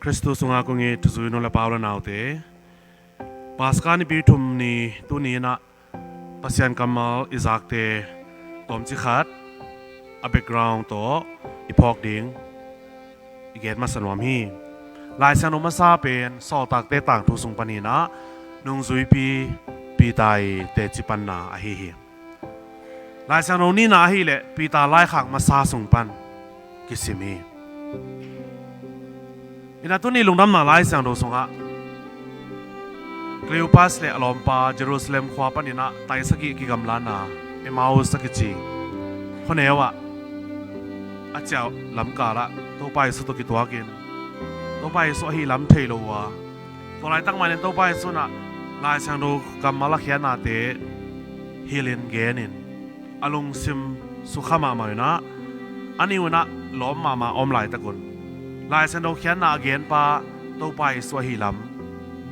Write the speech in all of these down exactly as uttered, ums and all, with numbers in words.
Khristu sungah kong it thuzui nu le pa u le naute, Paska nipi thum ni tuni in ah Pasian kammal i zakte tawmcik khat a background tawh i phawk ding i gen masa nuam hi. Lai Siangtho masa pen Sawltakte tangthu sung panin ah nungzuipi Peter i teci panna ahi hi. Lai Siangtho nihna ahileh Peter laikhak masa sung pan kisim hi. Inah tuni Lungdamna Lai Siangtho sungah Cleopas le a lawmpa Jerusalem khua panin ah taisagih kigamlatna Emmaus a kici khuaneu ah a ciah lamkal ah Topa Jesu tawh kituakin Topa Jesu ahi lam thei lo uh a, tua laitak manin Topa Jesu in ah Lai Siangtho kammal a khiatnate hilhin genin a lungsim sukha mahmah in ah, a ning un ah lawm mahmah a om laitak un Lai Siangtho khiatna a genpa Topa Jesu ahi lam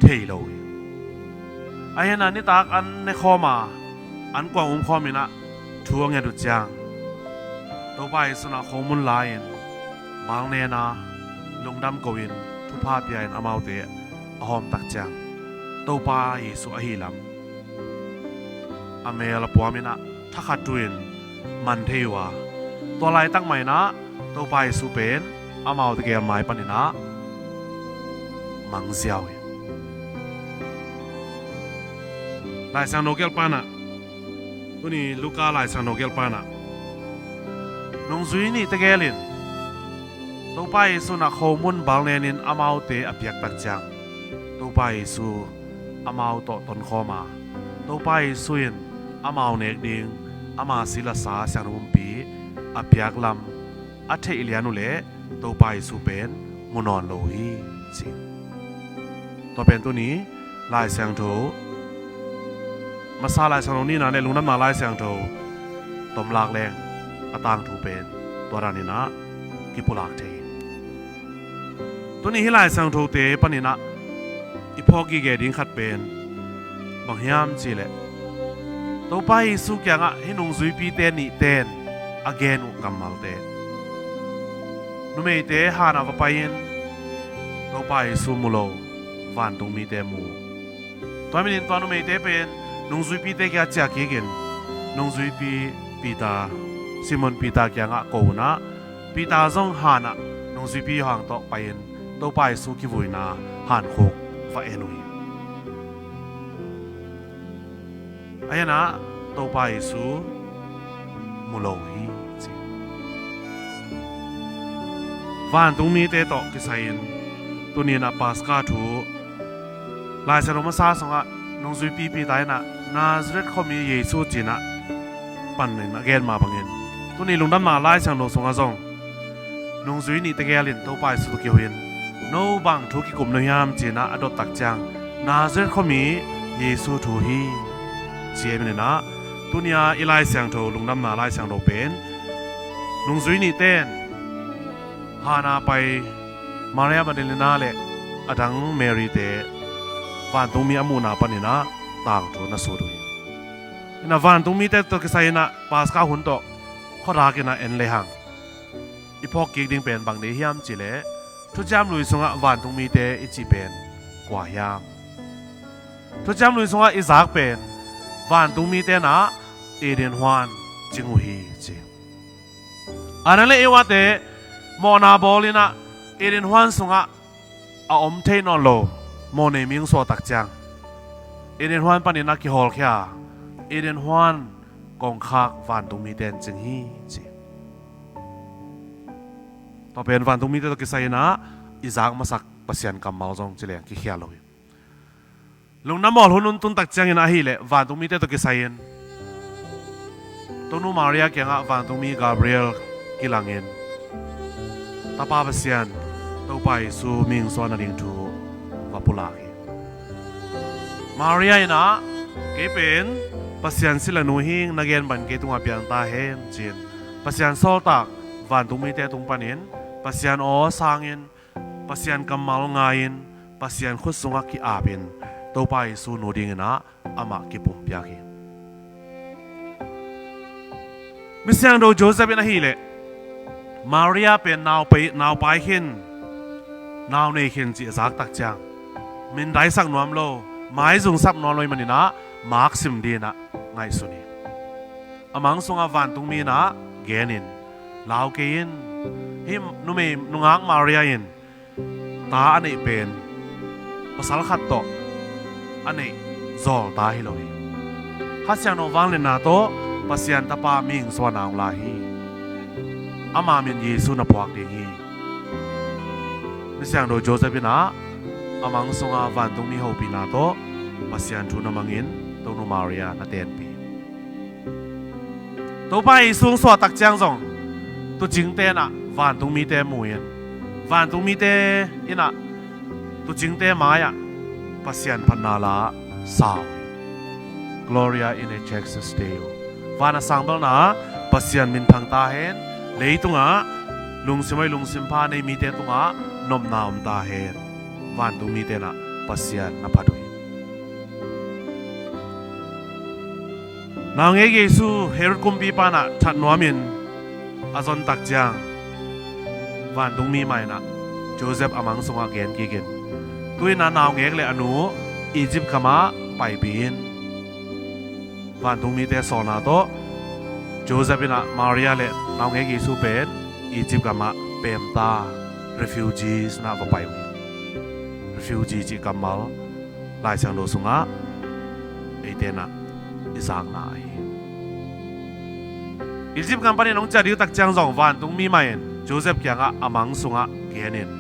thei lo hi. Ahi in ah nitak an nekhawm a, an kuang umkhawm in ah thu a nget uh ciang Topa Jesu in ah khomun la-in balnen a, lungdam ko-in thupha pia-in amaute a hawmtak ciang Topa Jesu ahi lam a mel a puam in ah thakhat thu-in man thei uh a, tua laitak mah in ah Topa Jesu pen amaute gel mai panin ah mang ziau hi. Lai Siangtho gelhpan ah, tuni Luka Lai Siangtho gelhpan ah nungzui nihte gelin Topa Jesu in ah khomun balnenin amaute a piaktak ciang Topa Jesu amau tawh tonkhawm a, Topa Jesu in amau nek ding ama sila sa siangtho pumpi a piak lam a theih lian uh leh Topa Jesu pen mu nawn lo uh hi, ci. Tua pen tuni Lai Siangtho masa Lai Siangtho nihna le Lungdamna Lai Siangtho tomlak leng a tangthu pen tua danin ah kipulak thei hi. Tuni hih Lai Siangthote panin ah i phawk gige ding khat pen bang hiam cihleh Topa Jesu kiangah hih nungzuipite nihte in a gen uh kammalte. Numeite han ah va pai-in Topa Jesu mu lo, vantungmite mu. Tua manin tua numeite pen nungzuipite kiang ciah kikin nungzuipi Peter, Simon Peter kiangah ko un ah, Peter zong han ah nungzuipi Johan tawh pai-in Topa Jesu kivuina hankhuk va en uh hi. Ahi in ah Topa Jesu mu lo hi, ci. Vantungmite tawh kisai-in tuni in ah Paska thu Lai Siangtho masa sungah nungzuipi Peter in ah Nazareth khuami Jesu ci-in ah panin a gen mah bangin tuni Lungdamna Lai Siangtho sungah zong nungzui nihte gelin Topa Jesu tawh kihuhin, no bang thu kikum na hiam ci-in ah a dottak ciang Nazareth khuami Jesu thu hi, ci. Ahi manin ah tuni a i Lai Siangtho, Lungdamna Lai Siangtho pen nungzui nihte in han ah pai Maria Magdalena le a dang Mary-te vantungmi a muhna panin ah tangthu na sut uh hi. In ah vantungmite tawh kisai-in ah Paska hun tawh khuadak in ah en lehang i phawk kik ding pen bang dei hiam cihleh Thuciam Lui sungah vantungmite i cih pen kua hiam? Thuciam Lui sungah i zak pen vantungmite in ah Eden huan cing uh hi, ci. Adam le Eva-te mawhna bawl in ah Eden huan sungah a om thei nawn lo mawhnei mihing suahtak ciang Eden huan panin a kihawlkhia Eden huan kongkhak vantungmite in cing hi, ci. Tua pen vantungmite tawh kisai-in ah i zak masak Pasian kammal zong ci leng kikhial lo hi. Lungdam Mawl hun hong tuntak ciangin ahileh vantungmite tawh kisai-in Tonu Maria kiangah vantungmi Gabriel kilangin Tapa Pasian, Topa Jesu mihing suah nading thu va pulak hi. Maria in ah, kei pen Pasian silanu hing, na gen bang kei tungah piang ta hen, ci-in Pasian sawltak vantungmite tung panin Pasian aw sangin, Pasian kammal ngai-in, Pasian khut sungah ki-apin Topa Jesu nu dingin ah amah kipumpiak hi. Misiangtho Joseph in ahileh Maria pen naupai, naupai khin nau nei khin cih a zak tak ciang, mindaisak nuam lo, maizumsak nuam lo ahih manin ah, maksim dingin ah ngaihsun hi. A mang sungah vantungmi in ah genin, lau kei in, hih numei nungak Maria in ta a neih pen pasal khat tawh a neih zawl ta hi lo hi. Kha Siangtho vangliatna tawh Pasian Tapa mihing suahna hong la hi. Ama min Jesu na phuak ding hi. Misiangtho Joseph in ah a mang sungah vantungmi hopihna tawh Pasian thu na mangin Tonu Maria na tenpih. Topa Jesu hong suah tak ciang zong tuucingte in ah vantungmite mu in, vantungmite in ah tuucingte mai-ah Pasian phatna la sa uh hi. Gloria in excelsis Deo. Van a sang belna Pasian minthang ta hen. Leitungah lungsim hoih lungsim pha nei mite tungah nopna om ta hen. Vantungmite in ah Pasian na phat uh hi. Naungek Jesu Herod kumpipa in ah that nuamin a zon tak ciang, vantungmi mah in ah Joseph a mang sungah gen kik in, tu-in ah naungek le a nu Egypt gamah paipih in. Vantungmite sawlna tawh Joseph in ah Maria le naungek Jesu pen Egypt gamah pemta, refugees in ah va pai uh hi. Refugee cih kammal Lai Siangtho sungah eite in ah i zakna ahi hi. Egypt gam panin hong ciah ding tak ciang zong vantungmi mah in Joseph kiangah a mang sungah genin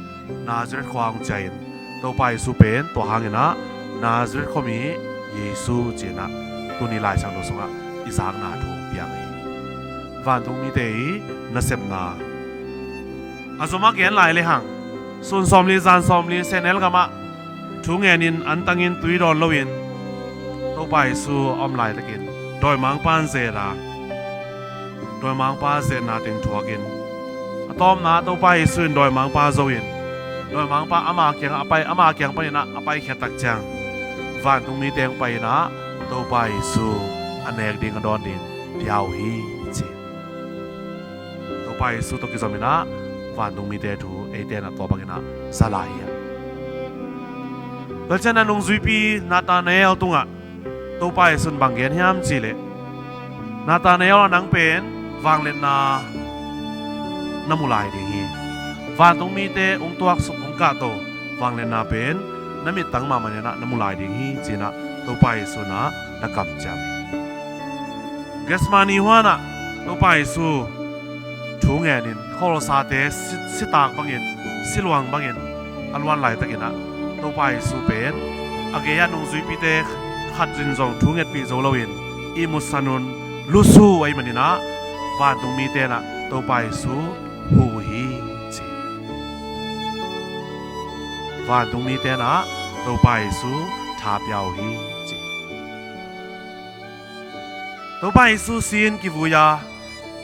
Nazareth khua hong ciah in, Topa Jesu pen tua hangin ah Nazareth khuami Jesu ci-in ah tuni Lai Siangtho sungah i zakna thu hong piang hi. Vantungmite i nasepna a zom a gen lai lehang, sun sawmli zan sawmli sehnel gamah thu ngenin antangin tui dawn loin Topa Jesu a om laitakin dawimangpa in zet a, dawimangpa zetna teng thuakin, a tawpna Topa Jesu in dawimangpa zo in, dawimangpa ama kiangah a pai, ama kiang panin ah a paikhiat tak ciang, vantungmite hong pai in ah Topa Jesu a nek ding a dawn ding pia uh hi ci. Topa Jesu tawh kizom in ah vantungmite thu eite in ah tua bangin ah za lai hi. Tua ciangin ah nungzuipi Nathanael tungah Topa Jesu in bang gen hiam cih leh, Nathanael, nang pen vangliatna na mu lai ding hi. Vantungmite hong tuaksuk, hong kahto vangliatna pen na mittang mahmah in ah na mu lai ding hi ci-in ah Topa Jesu in ah na kamciam hi. Gethsemane huan ah Topa Jesu thu ngenin khualsate si, sitak bangin, siluang bangin a luan laitakin ah Topa Jesu pen a gei-ah nungzuipite khat zin zong thu ngetpih zo loin ihmutsan un lusu ahih manin ah vantungmite in ah Topa Jesu huh uh hi ci. Vantungmite in ah Topa Jesu tha pia uh hi ci. Topa Jesu si-in kivui a,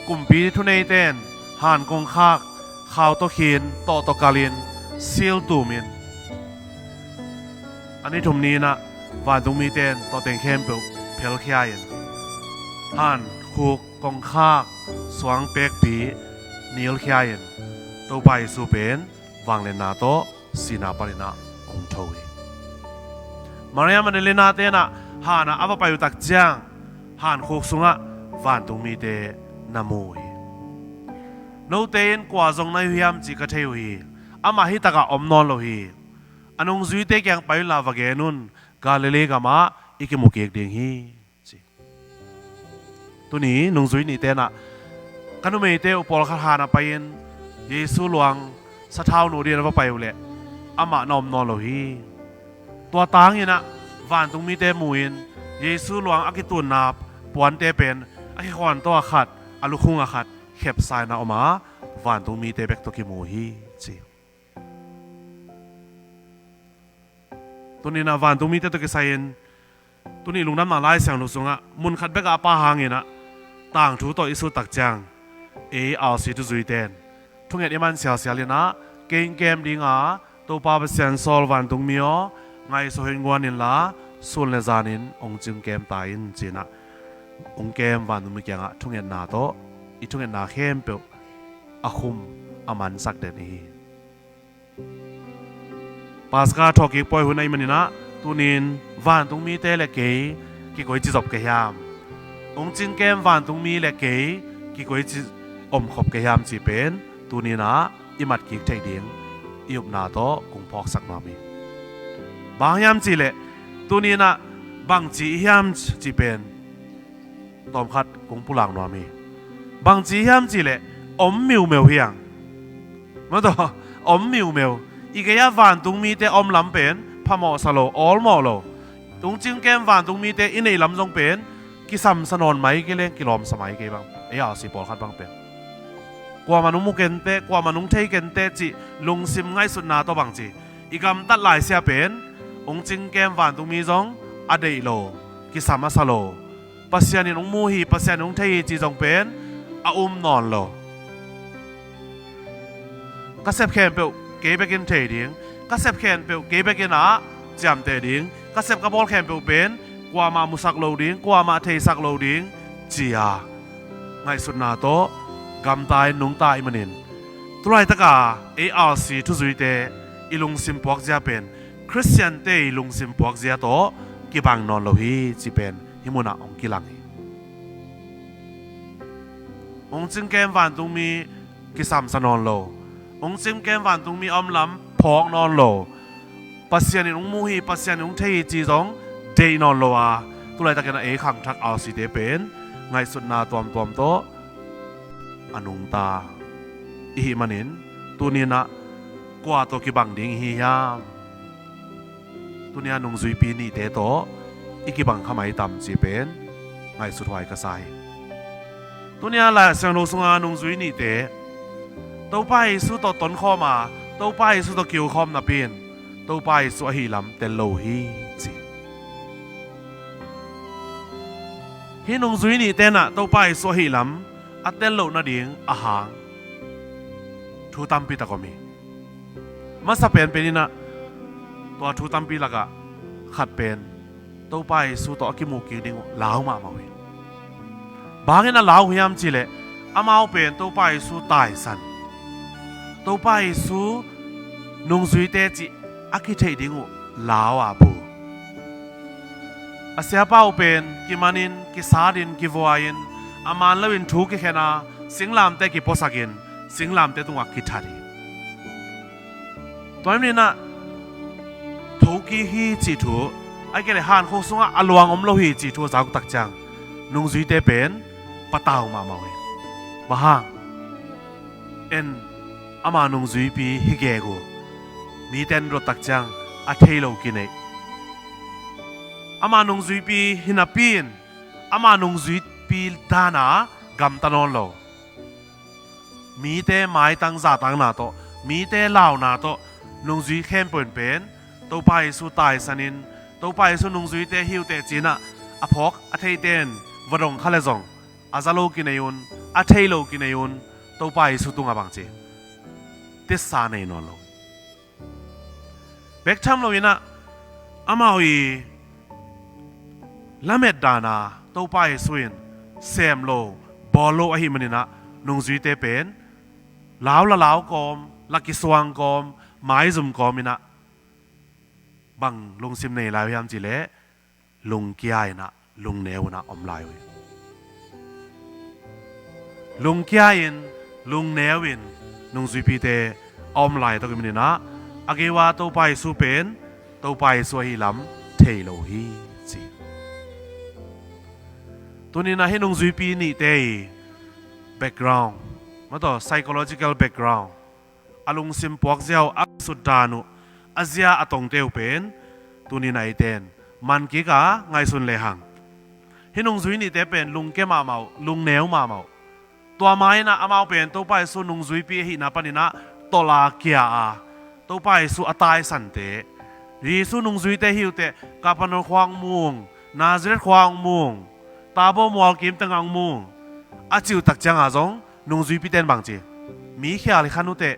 kumpi thuneite in han kongkhak, khau tawh khin, tawh tawh kalin, sil tumin, a ni thum ni-in ah vantungmite in tawhteng khempeuh phelkhia in, han khuk, kongkhak, suang pekpi nilkhia in, Topa Jesu pen vangliatna tawh sihna panin ah hong tho hi. Maria Magdalena-te in ah han ah a va pai uh tak ciang, han khuk sungah vantungmite na mu uh hi. Note in kua zong na hi uh hiam cih ka thei uh hi. Amah hih takah om nawn lo hi. A nungzuite kiang pai unla va gen un, Galilee gamah i kimu kik ding hi ci. Tuni nungzui nihte in ah ka numeite uh pawlkhat han ah pai-in Jesu luang sathau nuh dingin a va pai uh leh amah na om nawn lo hi. Tua tangin ah vantungmite mu-in Jesu luang a kitunna puante pen a kikhuan tawh a khat, a lukhung a khat khepsa-in a om a, vantungmite bek tawh kimu hi ci. Tuni-in ah vantungmite tawh kisai-in tuni lungdamna Lai Siangtho sungah mun khat bekah a pha hangin ah tangthu tawh i sut tak ciang, ei R C thuzuite in thunget i man sialsial in ah, kei hong kem ding a, Topa Pasian sawl vantungmi aw, ngaihsut hong guan inla, sun le zanin hong ci-in kem ta in ci-in ah hong kem vantungmi kiangah thungetna tawh i thungetna khempeuh a khum, a mansak den i hi. Paska thawhkik pawi hun ahih maninah tunin vantungmite le kei kikoici zop ka hiam? Ungcing kem vantungmi le kei kikoici omkhop ka hiam cih pen tuninah i matkik theih ding i upna tawh kong phawksak nuam hi. Bang hiam cihleh tuninah bangci i hiam cih pen tawmkhat kong pulak nuam hi. Bangci hiam cihleh om miumeu hiang. Mataw, om miumeu. I gei-ah vantungmite om lam pen phamawhsa lo, awlmawh lo. Ungcing kem vantungmite i neih lam zong pen kisamsa nawn mai kei leng kilawmsa mai kei bang. Ei R C pawlkhat bang pen kuamah nong mu kenteh, kuamah nong thei kenteh cih lungsim ngaihsutna tawh bangci i gamtat laisia pen ungcing kem vantungmi zong a deih lo, kisam a sa lo. Pasian in hong mu hi, Pasian in hong thei hi ci zong pen a um nawn lo. Ka sep khempeuh kei bekin thei ding, ka sep khempeuh kei bekin ah ciamteh ding, ka sep ka bawl khempeuh pen kuamah musak lo ding, kuamah theisak lo ding, ci-a ngaihsutna tawh gamta in nungta ahih manin tulaitaka ei R C thuzuite i lungsim puakzia pen Khristiante i lungsim puakzia tawh kibang nawn lo hi ci pen hih munah hong kilang hi. Ungcing kem vantungmi kisamsa nawn lo. Ungcing kem vantungmi a om lam phawk nawn lo. Pasian in hong mu hi, Pasian in hong thei hi ci zong deih nawn lo a, tulaitakin a ei khangthak R C te pen ngaihsutna tuamtuam tawh a nungta i hih manin tuninah kua tawh kibang ding i hi hiam? Tunia nungzuipi nihte tawh i kibang kha mai tam cih pen ngaihsut huai ka sa hi. Tunia Lai Siangtho sunga nungzui nihte Topa Jesu tawh tonkhawm a, Topa Jesu tawh kiukhawm napi in Topa Jesu ahih lam tel lo hi ci. Hih nungzui nihte nah Topa Jesu ahih lam a tel loh nading a hang thu tampi tak om hi. Masa penpen inah tua thu tampi lakah khat pen Topa Jesu tawh a kimuh kik ding uh lau mahmah uh hi. Bangin a lau uh hiam cihleh amau pen Topa Jesu taisan, Topa Jesu nungzuite cih a kitheih ding uh lau a bu. A siapa uh pen kimanin, kisatin, kivuain, a man loin thu kikhen a, singlamteh kipuasakin singlamteh tungah kithat hi. Tua hi maninah thokik hi cih thu, a kei le hankho sungah a luang om lo hi cih thu a zak takciang nungzuite pen patau mahmah uh hi. Bang hang? En ama nungzuipi hi gegu mite an dot takciang a thei lo kineih. Ama nungzuipi hi napi in ama nungzuipi dana gamta nawn lo. Mite maitang zahtakna tawh, mite launa tawh nungzui khempeuh in pen Topa Jesu taisanin Topa Jesu nungzuite hi uh teh cinah a phawk a theite in va dong kha le zong a za lo kinei un, a thei lo kinei un, Topa Jesu tungah bangci titsa nei nawn lo. Bek tham loinah amau i lamet dana Topa Jesu in sem lo, bawl lo ahih maninah nungzuite pen lau la lau kawm, la kisuang kawm, maizum kawm inah bang lungsim nei lai uh hiam cihleh lungkia inah lungneu inah om lai uh hi. Lungkia in, lungneu in nungzuipite a om lai tawk i maninah a gei-a Topa Jesu pen Topa Jesu ahih lam thei lo hi ci. Tuninah hih nungzuipi nihte i background, mataw, psychological background, a lungsim puakzia uh, a sutdan uh, a zia a tongte uh pen tuninah eite in man kik a ngaihsun lehang hih nungzui nihte pen lungkia mahmah uh, lungneu mahmah uh. Tua ma inah amau pen Topa Jesu nungzuipi ahihna paninah tolh a kia a, Topa Jesu a taisante, Jesu nungzuite hi uh teh Kapernaum khua hong mu ung, Nazareth khua hong mu ung, Tabor mualkim tengah hong mu ung a cih uh takcianga zong nungzuipite in bangci, mi khial hi khan uh teh,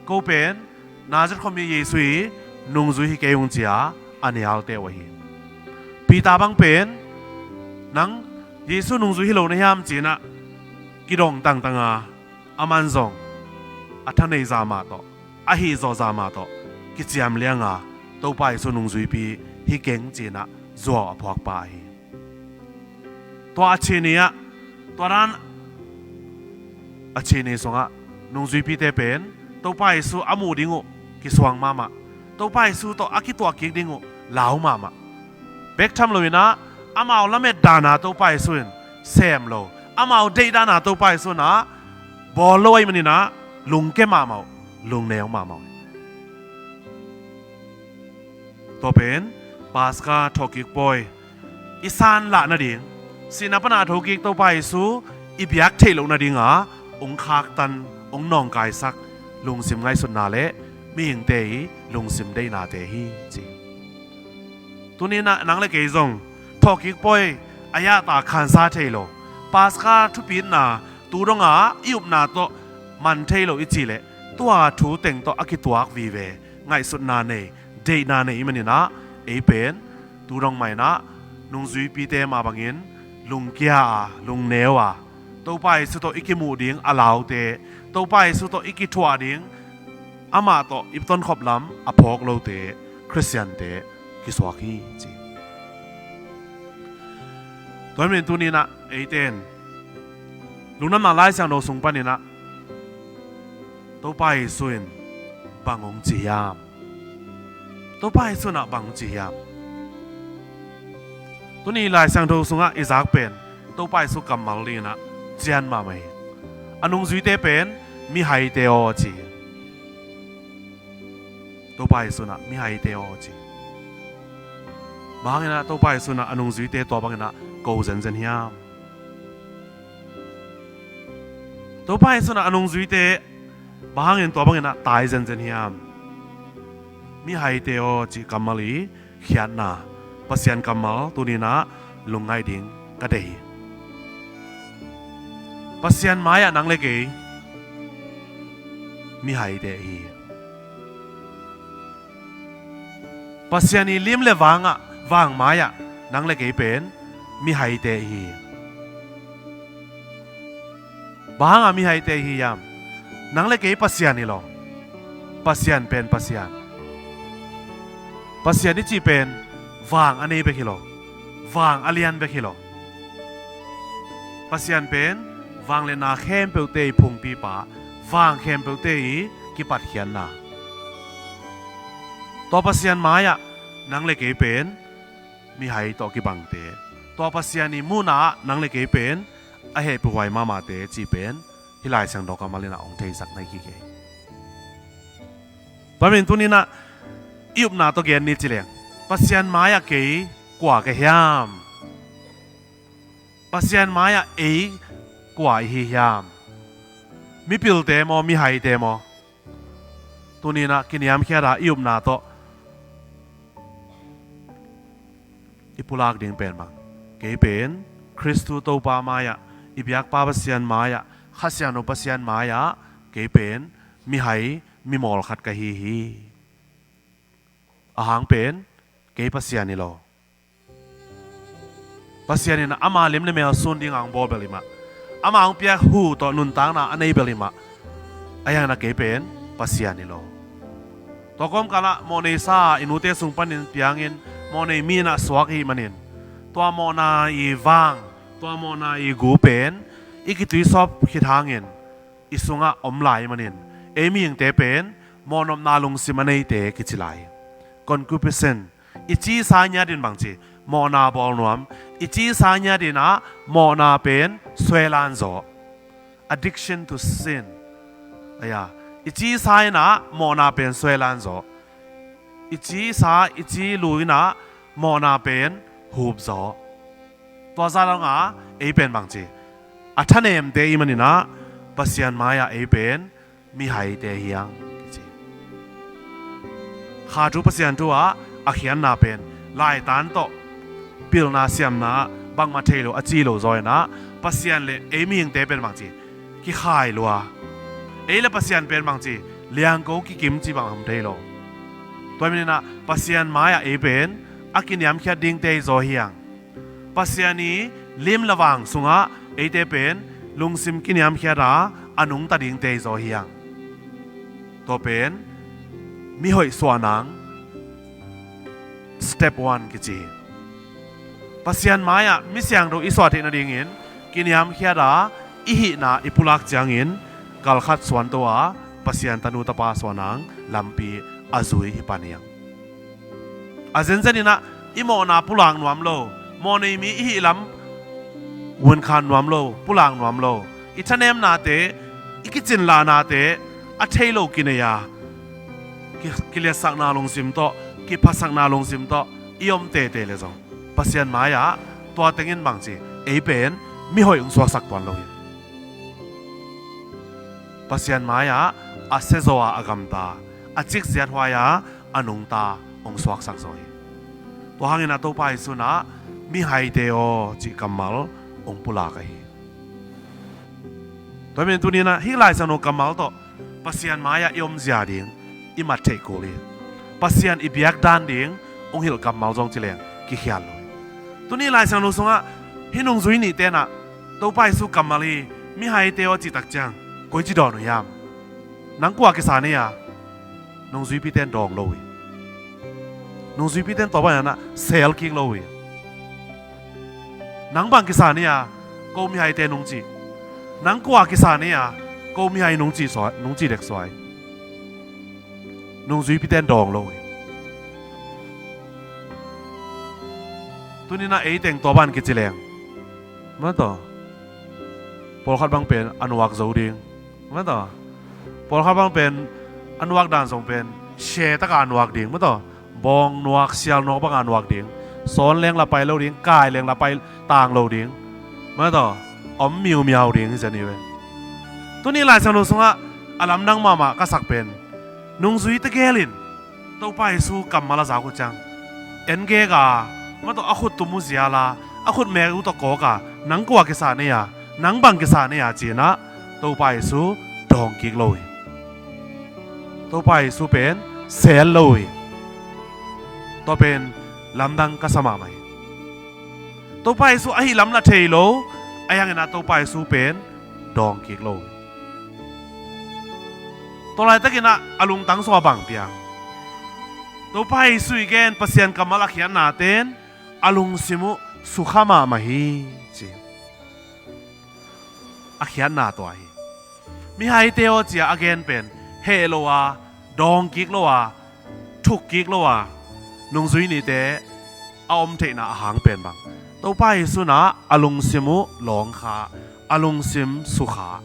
ko pen Nazareth khuami Jesu i nungzui hi kei ung ci-a a nialte uh ahi. Peter bang pen nang Jesu nungzui hi lo na hiam cinah kidong tangtanga aman zong a thaneih zah mah tawh ahi zawhzah mah tawh kiciam lianga Topa Jesu nungzuipi hi keng cinah zuau a phuakpa ahi. Tua a chini ah, tua dan a chini sungah nungzuipite pen Topa Jesu a muh ding uh kisuang mahmah, Topa Jesu tawh a kituah kik ding uh lau mahmah. Bek tham loinah amau lamet dana Topa Jesu in sem lo, amau deih dana Topa Jesu inah bawl lo ahih maninah lungke mahmah uh, lungneu mahmah uh. Tua pen Paska thawhkik pawi i sanlah nading, sihna pana thokik Topa Jesu i biak theih loh nadinga ong khaktan, ong nawngkaisak lungsim ngaihsutna le mihingte i lungsim deihnate hi ci. Tuninah nang le kei zong thawhkik pawi a yahta khansa thei lo, Paska thupitna tu donga i upna tawh man thei lo i cih leh tua thu teng tawh a kituak vive ngaihsutna nei, deihna nei i maninah ei pen tu dong mah inah nungzuipite mah bangin lungkia a, lungneu a, Topa Jesu tawh i kimuh ding a laute, Topa Jesu tawh i kithuah ding amah tawh i tonkhop lam a phawk lote, Khristiante kisuak hi ci. Tua hi manin tuninah eite in Lungdamna Lai Siangtho sung paninah Topa Jesu in bang hong ci hiam? Topa Jesu inah bang hong ci hiam? Tuni Lai Siangtho sungah i zak pen Topa Jesu kammal dinginah cian mahmah hi. A nungzuite pen mihaite aw ci hi. Topa Jesu inah mihaite aw ci. Bang hanginah Topa Jesu inah a nungzuite tua banginah ko zenzen hiam? Topa Jesu inah a nungzuite bang hangin tua banginah tai zenzen hiam? Mihaite aw cih kammal i khiatna Pasian kammal tuninah lungngaih ding ka deih hi. Pasian mai-ah nang le kei mihaite hi. Pasian i lim le vangah, vang mai-ah nang le kei pen mihaite hi. Bang hangah mihaite hi hiam? Nang le kei Pasian hi lo. Pasian pen Pasian. Pasian i cih pen vang a nei bek hi lo, vang a lian bek hi lo. Pasian pen vangliatna khempeuhte i phungpipa, vang khempeuhte i kipatkhiatna. Tua Pasian mai-ah nang le kei pen mihai tawh kibangte, tua Pasian i muhna-ah nang le kei pen a hehpihhuai mahmahte cih pen hih Lai Siangtho kammal inah hong theisak nai kik hi. Tua hi manin tuninah i upna tawh gen ni ci leng, Pasian mai-ah kei kua ka hiam? Pasian mai-ah ei kua i hi hiam? Mipilte maw, mihaite maw? Tuninah kiniamkhiat a i upna tawh i pulak ding pen bang, kei pen Khristu Topa mai-ah, i biakpa Pasian mai-ah, Kha Siangtho Pasian mai-ah kei pen mihai, mimawl khat ka hi hi. A hang pen kei Pasian hi lo. Pasian in ama lim le mel sun ding a hong bawl bel hi mah, ama hong piak hu tawh nuntakna a nei bel hi mah. Ahi hangin a kei pen Pasian hi lo. Tua kawmkalah mawhneisa i nute sung panin piangin mawhnei mi in a suak i hih manin, tua mawhna i vang, tua mawhna i gu pen i kituisawp khit hangin i sungah om lai i hih manin, ei mihingte pen mawhnopna lungsim a neite kici lai. Concupiscence. I cisa ngiatin bangci, mawhna bawl nuam. I cisa ngiatin ah mawhna pen suailan zaw. Addiction to sin. Aya, i cisa in ah mawhna pen suailan zaw. I cisa, i ci lu in ah mawhna pen hup zaw. Tua zah dong a ei pen bangci, a thanemte i hih manin ah Pasian mai-ah ei pen mihaite hi hang kici. Kha thu Pasian thu ah a khiatna pen laitan tawh pilna siamna ah bangmah thei lo a ci lo zaw in ah Pasian le ei mihingte pen bangci, kikhai lua. Ei le Pasian pen bangci, liangko kikim ci bang om thei lo. Tua hi manin ah Pasian mai-ah ei pen a kiniamkhiat dingte hi zaw hi hang. Pasian i lim le vang sungah eite pen lungsim kiniamkhiat a a nungta dingte hi zaw hi hang. Tua pen mihoih suah nang step one kici hi. Pasian mai-ah mi siangtho i suah theih nadingin kiniamkhiat a, i hihna i pulak ciangin kalkhat suanto a, Pasian tanu tapa suah nang lampi a zui hi pan hi hang. A zenzen inah i mawhna pulak nuam lo, mawhnei mi i hih lam vunkhan nuam lo, pulak nuam lo, i thanemnate, i kicinlahnate a thei lo kinei a, ki-, kiliatsakna lungsim tawh, kiphatsakna lungsim tawh i om tete le zong, Pasian mai-ah tua tengin bangci, ei pen mihoih hong suaksak tuan lo hi. Pasian mai-ah a siazaw a, a gamta, a cikziat huai a, a nungta hong suaksak zaw hi. Tua hangin a Topa Jesu inah mihaite aw cih kammal hong pulak ahi. Tua hi men tuni inah hih Lai Siangtho kammal tawh Pasian mai-ah i omzia ding i mat theih kul hi. Pasian i biak dan ding hong hilh kammal zong ci leng kikhial lo hi. Tuni Lai Siangtho sungah hih nungzui nihte inah Topa Jesu kammal hi, mihaite aw cih tak ciang koici dawn uh hiam? Nang kua kisa ni a? Nungzuipite in dawng lo hi. Nungzuipite in tua bang inah sel kik lo hi. Nang bang kisa ni a, ko mihaite nungci. Nang kua kisa ni a, ko mihai nungci suai, nungci dek suai. Nungzuipite in dawng lo hi. Tuni inah ei teng tua bang kici leng, mataw, pawlkhat bang pen a nuak zo ding, mataw, pawlkhat bang pen a nuak dan zong pen she taka a nuak ding, mataw, bawng nuak, sial nuak banga nuak ding, sawn leng la pai lo ding, kai leng la pai tang lo ding, mataw, om miumiau ding hi zen hi ve. Tuni Lai Siangtho sungah a lamdang mahmah ka sak pen, nungzui tegel in Topa Jesu kammal a zak uh ciang, en gek a, mataw, a khut tum uh zial a, a khut mek uh tawh kawk a, nang kua kisa ni a, nang bang kisa ni a ci inah Topa Jesu dawng kik lo hi. Topa Jesu pen sel lo hi. Tua pen lamdang ka sa mahmah hi. Topa Jesu ahi lam na thei lo, ahi hang inah Topa Jesu pen dawng kik lo hi. Tua laitakin ah a lungtang sungah bang piang? Topa Jesu i gen Pasian kammal a khiatnate in a lungsim uh sukha mahmah hi ci. A khiatna tua hi. Mihaite aw ci-a a gen pen heh lo a, dawng kik lo a, thuk kik lo a, nungzui nihte a om theihna a hang pen bang, Topa Jesu inah a lungsim uh lawngkha, a lungsim sukha.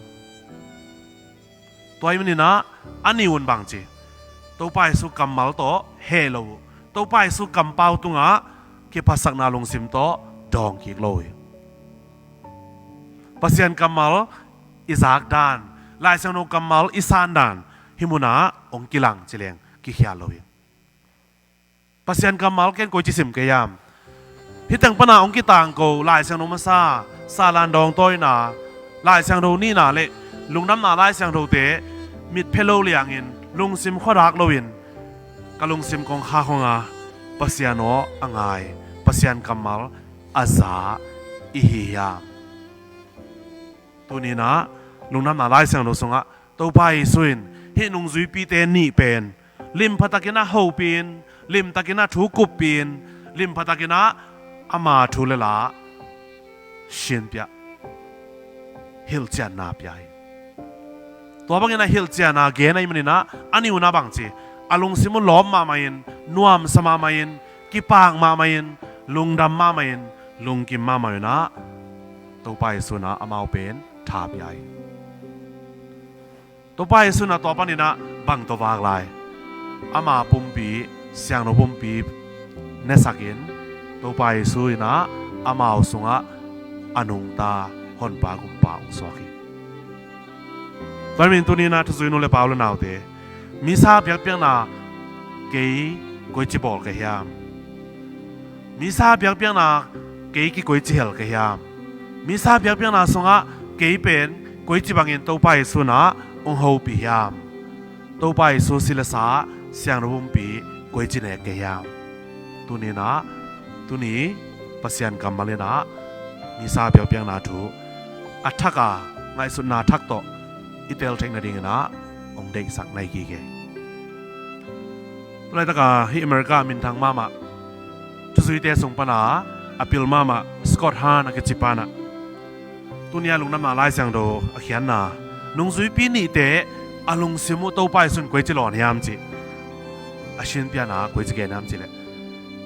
Tua ahih manin ah a nih un bang ci, Topa Jesu kammal tawh heh lo uh, Topa Jesu kampau tungah kiphatsakna lungsim tawh dawng kik lo uh hi. Pasian kammal i zak dan, Lai Siangtho kammal i san dan hih munah hong kilang ci leng kikhial lo hi. Pasian kammal ken koici sim kei hiam? Hih teng pana hong kitangko Lai Siangtho masa, Salan dawng tawina, Lai Siangtho nihna le lungdamna Lai Siangthote mitphe lo liangin, lungsim khuadak loin, ka lungsim kong khak hong a, Pasian aw a ngai, Pasian kammal a za i hi hiam? Tuni inah lungdamna Lai Siangtho sungah Topa Jesu in hih nungzuipite nih pen limpha takin ah hopih in, lim takin ah thu kuppih in, limpha takin ah ama thu le la sinpiah, hilhcianna pia hi. Tua bangin ah hilhcianna gen ahih manin ah a nih un ah bang ci, a lungsim uh lawp mahmah in, nuamsa mahmah in, kipak mahmah in, lungdam mahmah in, lungkim mahmah in ah Topa Jesu in ah amau pen tha pia hi. Topa Jesu in ah tua panin ah bang tawh vak lai? Ama pumpi, siangtho pumpi nesakin, Topa Jesu in ah amau sungah a nungta Honpa Gumpa hong suak hi. Tua ahih manin tuni inah thuzui nu le pa u le naute, misa biakpiakna kei koici bawl ka hiam? Misa biakpiakna kei kikoici hel ka hiam? Misa biakpiakna sungah kei pen koici bangin Topa Jesu in ah hong hopih hiam? Topa Jesu si le sa, siangtho pumpi koici nek ka hiam? Tuni inah, tuni Pasian kammal in ah misa biakpiakna thu a thak a, ngaihsutna thak tawh i tel theih nadingin ah hong deihsak na hi kik hi. Tulaitaka hih America minthang mahmah thuzuite sung pana a pil mahmah Scott Hahn a kici pana, tuni-a Lungdamna Lai Siangtho a khiatna, nungzuipi nihte a lungsim uh Topa Jesu in koici lawn hiam cih a sinpiana koici gen hiam cihleh,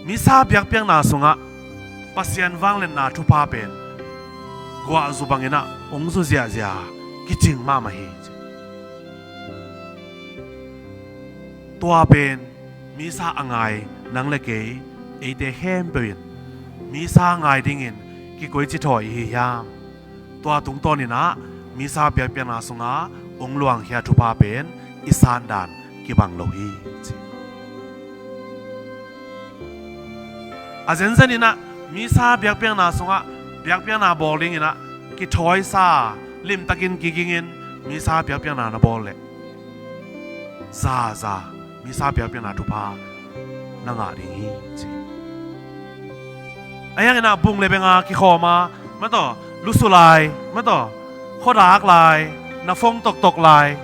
misa biakpiakna sungah Pasian vangliatna thupha pen guahzu banginah hong zu ziahziah kicing mahmah hi ci. Tua pen misa a ngai nang le kei, eite khempeuh in misa ngai dingin kikoici thawi ihi hiam? Tua tungtawninah misa biakpiakna sunga hong luangkhia thupha pen i sandan kibang lo hi ci. A zenzeninah misa biakpiakna sungah biakpiakna bawl dinginah kithawisa, limtakin kigingin misa biakpiakna na bawl leh zaza misa biakpiakna thupha na ngah ding hi ci. Ahi hanginah bung le benga kikhawma, mataw, lusu lai, mataw, khuadak lai, na fong toktok lai,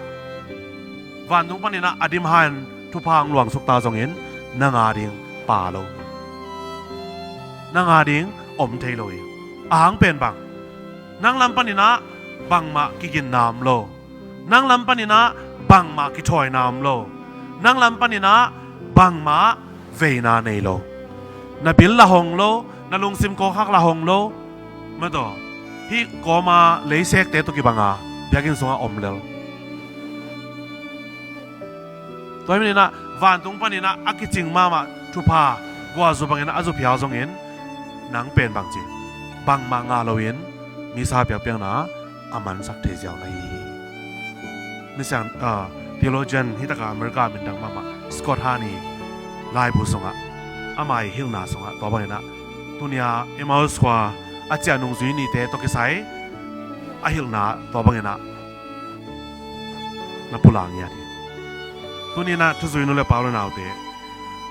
vantung paninah a dimhan thupha hong luangsukta zongin na nga ding pa lo, na nga ding om thei lo hi. A hang pen bang? Nang lam paninah bangmah kiginna om lo. Nang lam paninah bangmah kithawina om lo. Nang lam paninah bangmah veina nei lo. Na bil la hong lo, na lungsim kawkhak la hong lo. Mataw, hih kawma leisekte tawh kibanga biakinn sungah om lel. Tua hi maninah vantung paninah a kicing mahmah thupha guahzu banginah a zu phial zongin nang pen bangci, bangmah ngah loin misa biakpiakna a mansak thei ziau na hi hi. Misiang, ah, theologian, hitaka America minthang mahmah Scott Hahn i laibu sungah, ama i hilhna sungah tua banginah tunia Emmaus khua a ciah nungzui nihte tawh kisai a hilhna tua banginah na pulak ngiat hi. Tuninah thuzui nu le pau le naute,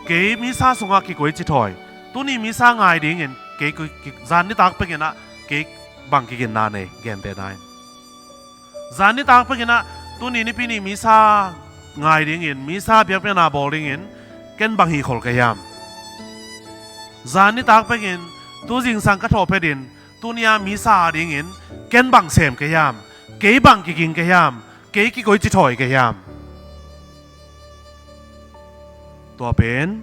kei misa sungah kikoici thawi, tuni misa ngai dingin kei ki, ki, zan nitak pekinah kei bang kiginna nei, gentehna in. Zan nitak pekinah tuni nipi ni misa ngai dingin, misa biakpiakna bawl dingin ken bang hi khol ka hiam? Zan nitak pekin tu zingsang ka thawh phetin tunia misa a dingin ken bang sem ka hiam? Kei bang kiging ka hiam? Kei kikoici thawi ka hiam? Tua pen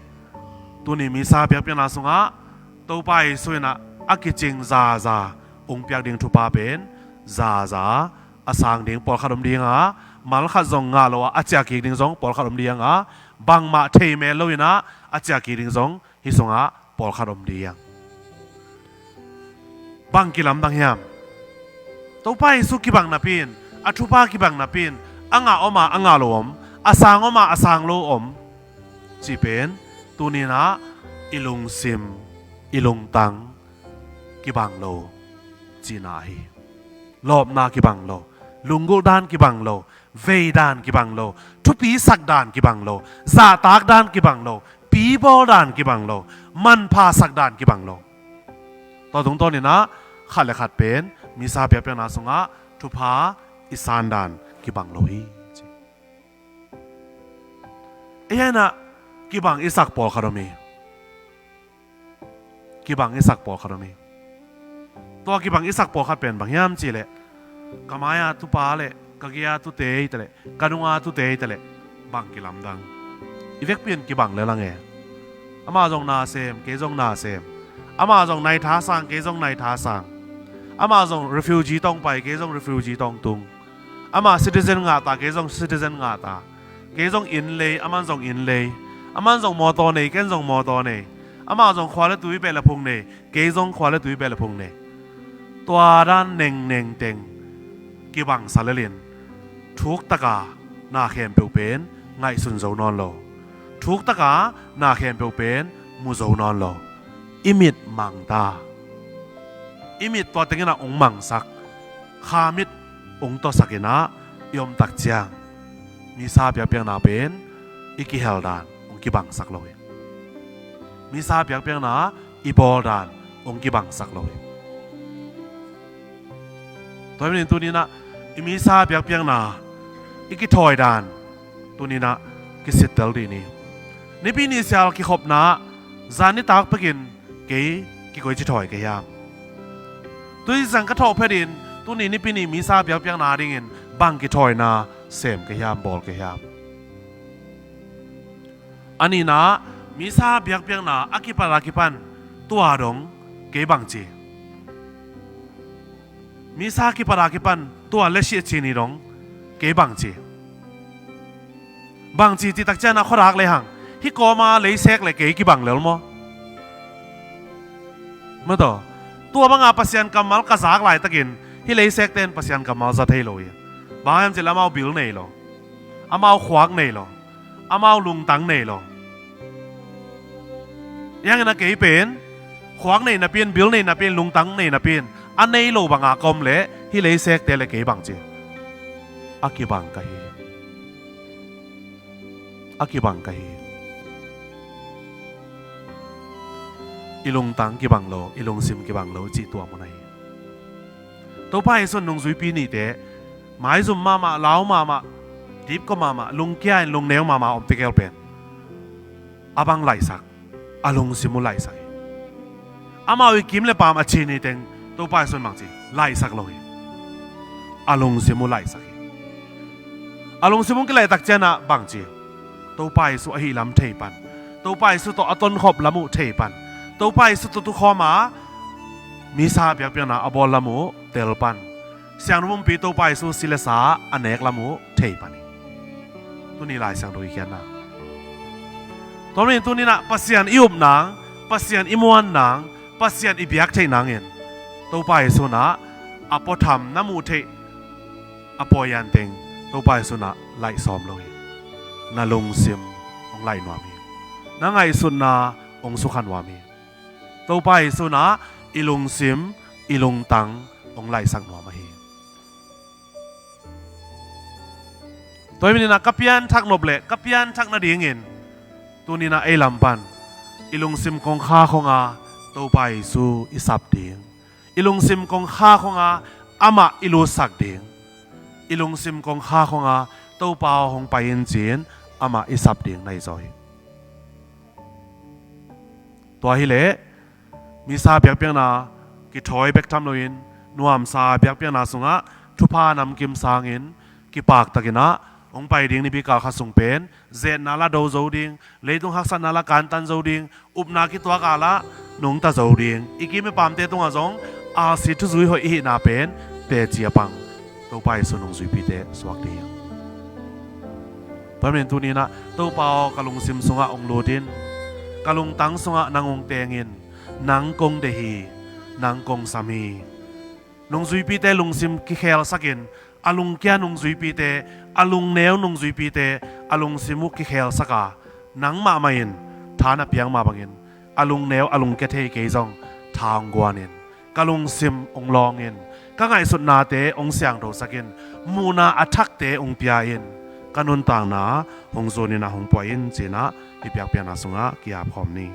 tuni misa biakpiakna sungah Topa Jesu inah a kicing zaza hong piak ding thupha pen zaza a sang ding pawlkhat om dinga, mal khat zong ngah lo a a ciah kik ding zong pawlkhat om dinga, bangmah thei mel loinah a ciah kik ding zong hih sungah pawlkhat om ding. Bang kilamdang hiam? Topa Jesu kibang napi in, a thupha kibang napi in, a ngah om a a ngah lo om, a sang om a a sang lo om cih pen tuninah i lungsim, i lungtang kibang lo cihna hi. Lawpna kibang lo, lunggulh dan kibang lo, vei dan kibang lo, thupi sak dan kibang lo, zahtak dan kibang lo, pibawl dan kibang lo, manpha sak dan kibang lo. Tua tungtawninah khat le khat pen misa biakpiakna sungah thupha i san dan kibang lo hi ci. Ei, hinah kibang i sak pawlkhat om hi. Kibang i sak pawlkhat om hi. Tua kibang i sak pawlkhat pen bang hiam cihleh, ka mai-a tupa le ka gei-a tute hi taleh, ka nung-a tute hi taleh, bang kilamdang? I vekpi in kibang le lang e. Amah zong nasem, kei zong nasem. Amah zong naitha sang, kei zong naitha sang. Amah zong refugee tawng pai, kei zong refugee tawng tung. Amah citizen ngahta, kei zong citizen ngahta. Kei zong inn lei, aman zong inn lei. Aman zong mawtaw nei, ken zong mawtaw nei. Amah zong khua le tui beh le phung nei, kei zong khua le tui beh le phung nei. Tua dan nengneng teng kibangsa lelin thuktaka na khempeuh pen ngaihsun zo nawn lo. Thuktaka na khempeuh pen mu zo nawn lo. I mit mangta. I mit tua tenginah hong mangsak, kha mit hong tawsakinah i omtak ciang, misa biakpiakna pen i kihel dan hong kibangsak lo hi. Misa biakpiakna i bawl dan hong kibangsak lo hi. Tua hi manin tuninah i misa biakpiakna i kithawi dan tuninah kisittel dih ni. Nipi ni sial kikhopna zan nitak pekin kei kikoici thawi ka hiam? Tui zang ka thawh phetin tuni nipi ni misa biakpiakna dingin bang kithawina sem ka hiam, bawl ka hiam? A nihna, misa biakpiakna a kipat a kipan tua dong kei bangci. Misa kipat a kipan tua le sih a ci ni dong kei bangci. Bangci cih takcian a khuadak lehang hih kawma leisek le kei kibang lel maw? Mataw, tua banga Pasian kammal ka zak laitakin hih leisekte in Pasian kammal za thei lo hi. Bang hiam cih leh amau bil nei lo, amau khuak nei lo, amau lungtang nei lo. Hiangin a kei pen khuak nei napi in, bil nei napi in, lungtang nei napi in a nei lo banga ka om leh hih leisekte le kei bangci? A kibang ka hi. A kibang ka hi. I lungtang kibang lo, i lungsim kibang lo cih tua mun ahi. Topa Jesuh in nungzuipi nihte maizum mahmah, lau mahmah, dipkua mahmah, lungkia in lungneu mahmah om tegel pen a bang laihsak? A lungsim uh laihsak hi. Amau i kim le paam a ci ni teng Topa Jesuh in bangci? Laihsak lo hi. A lungsim uh laihsak hi. A lungsim uh kilaih takcian ah bangci? Topa Jesuh ahih lam thei pan, Topa Jesuh tawh a tonkhop lam uh thei pan, Topa Jesuh tawh tukhawm a misa biakpiakna a bawl lam uh tel pan, siangtho pumpi Topa Jesuh si le sa a nek lam uh thei pan hi. Tuni Lai Siangtho i khiatna. Tua manin tuni-in ah Pasian i up nang, Pasian i muan nang, Pasian i biak theih nangin Topa Jesuh in ah a puatham na muh theih a pawi anteng Topa Jesuh in ah laih sawm lo hi. Na lungsim hong laih nuam hi. Na ngaihsutna hong sukha nuam hi. Topa Jesuh in ah i lungsim, i lungtang hong laihsak nuam ahi. Tua hi manin ah ka pianthak nop leh ka pianthak nadingin tuni-in ah ei lam pan i lungsim kongkhak hong a Topa Jesuh i sap ding, i lungsim kongkhak hong a amah i lutsak ding, i lungsim kongkhak hong a Topa aw hong pai in ci-in amah i sap ding na hi zaw hi. Tua hileh misa biakpiakna kithawi bek tham loin nuamsa biakpiakna sungah thupha namkim sangin kipaktakin ah hong pai ding Nipi kal khat sung pen zetna la do zo ding, leitung haksatna la kantan zo ding, upna kituak a la nungta zo ding, i kim i paamte tungah zong alsi thuzui hoih i hihna pen teci a pang Topa Jesuh nungzuipite suak ding. Tua hi manin tuni-in ah Topa aw, ka lungsim sungah hong lut in, ka lungtang sungah nang hong teng in. Nang kong deih hi. Nang kong sam hi. Nungzuipite lungsim kikhelsakin, a lungkia nungzuipite, a lungneu nungzuipite a lungsim uh kikhelsak a, nangmah mah in tha na piak mah bangin a lungneu a lungkia thei kei zong tha hong guan in, ka lungsim hong lawng in, ka ngaihsutnate hong siangthosak in, muhna a thakte hong pia in, ka nuntakna hong zun in ah hong pua in ci-in ah hih biakpiakna sungah ki-ap khawm ni.